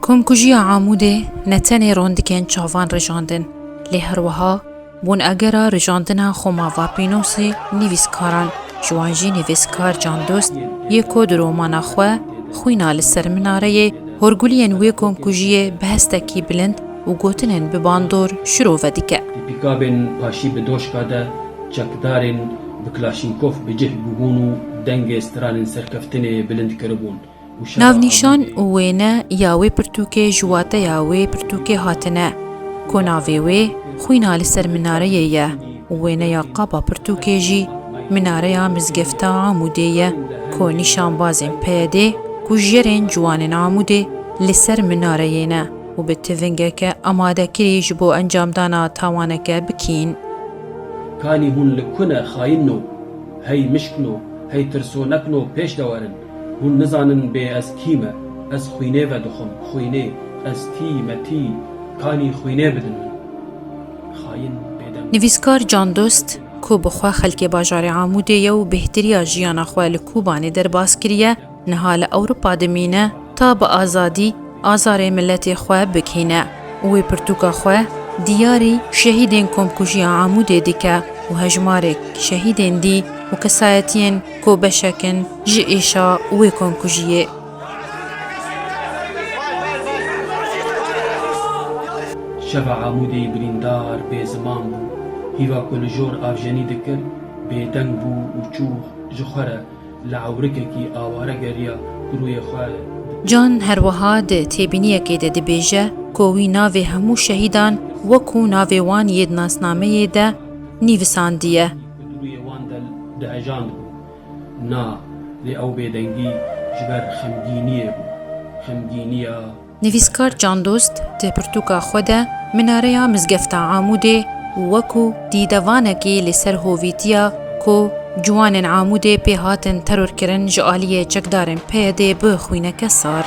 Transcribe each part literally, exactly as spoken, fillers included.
Komkujiya Amûdê ne tenê rondikên çavan rijandin, lê her wiha bûn egera rijandina xwemava pînosê nivîskaran, ji wan jî nivîskar Can Dost yê ku di romana xwe Xwîna li ser minareyê horguliyên wê komkujiyê bi hestekî bilind û gotinên bi bandor şirove dike. Tîpîka bên paşî bi doşka de çekdarên bi Klaşînkov bi cih bûbûn û dengê stranên serkeftinê bilind kiribûn. Navnîşan û wêne ya wê pirtûkê ji wateya wê pirtûkê hatine, ku navê wê Xwîna li ser minareyê ye û wêneya qaba pirtûkê jî Minareya Mizgefta Amûdê ye, ku nîşanbazên P Y D'ê kujerên ciwanên Amûdê li ser minareyê ne û bi tivingeke amadekirî ji bo encamdana tawaneke bikîn. Kanî hûn li ku ne xayîno, hey mişkno, hey tirsonekno pêş de werin. Hûn nizanin bê ez kî me, ez xwînê vedixwim, xwînê, ez tî me tî, kanî xwînê bidin min. Xayîn bêdem. Nivîskar Can Dost, ku bi xwe xelkê bajarê Amûdê ye û bêhtiriya jiyana xwe li Kobanê derbas kiriye, niha li Ewropa dimîne ta bi azadî azarê miletê xwe bigihîne û wê pirtûka xwe diyarî şehîdên komkujiya Amûdê dike û hejmarek şehîdên dî û kesayetiyên ku beşek in ji êşa wê komkujiyê. Şeva Amûdê birîndar bêziman bû. Hîva ku li jor avjenî dikir, bêdeng bû û çû ji xwe re li ewrikekî aware geriya ku rûyê xwe Can her wiha di têbîniyekê de dibêje ku wî navê hemû şehîdan wekû navê wan yê di nasnameyê de nivîsandiye. Ku di rûyê wan de dihejandibû. Na, lê ew bêdengî ji ber xemgîniyê bû. Xemgîniya Nivîskar Can Dost di pirtûka xwe de Minareya Mizgefta Amûdê û wekû dîdevanekî li ser hovîtiya ku ciwanên Amûdê pê hatin terorkirin ji aliyê çekdarên P Y D'ê bi xwîneke sar.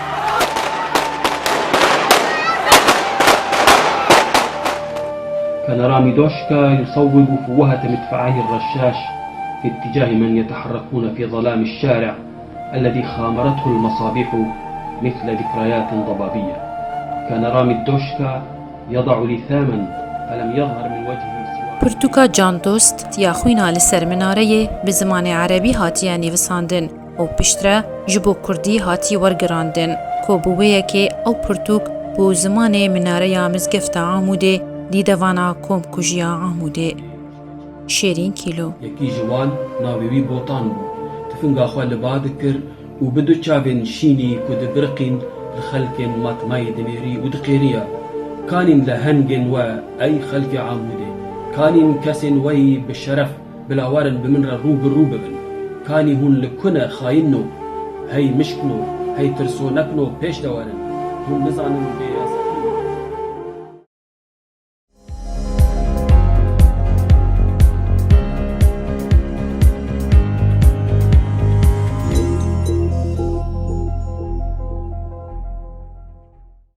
Kanarami Doşka yusawwibu fuwehete midfa'ayî reşşaş fi itticahi men yeteherrekûne fi zelamî şşarî. الذي خامرته المصابيح مثل ذكريات ضبابية. كان رامي الدوشكا يضع لثاما فلم يظهر من وجهه سوى Pirtûka Can Dost ya xwîna li ser minareyê bi zimanê erebî hatiye nivîsandin û piştre ji bo kurdî hatî wergirandin, ku bi wê yekê ew pirtûk bû zimanê Minareya Mizgefta Amûdê, dîdevana Komkujiya Amûdê. Şêrîn Kîlo. Yekî ji wan navê wî Botan bû. Tifinga xwe li ba dikir û bi du çavên şînî ku dibiriqîn li xelkên matmayê dinêrî û diqêriya, kanîn lehengên we, ey xelkê Amûdê, kanîn kesên we yî bi şeref bila werin bi min re rû bi rû bibin. Kanî hûn li ku ne xayîno, hey mişkno, hey tirsonekno pêş de werin. Hûn nizanin bê ez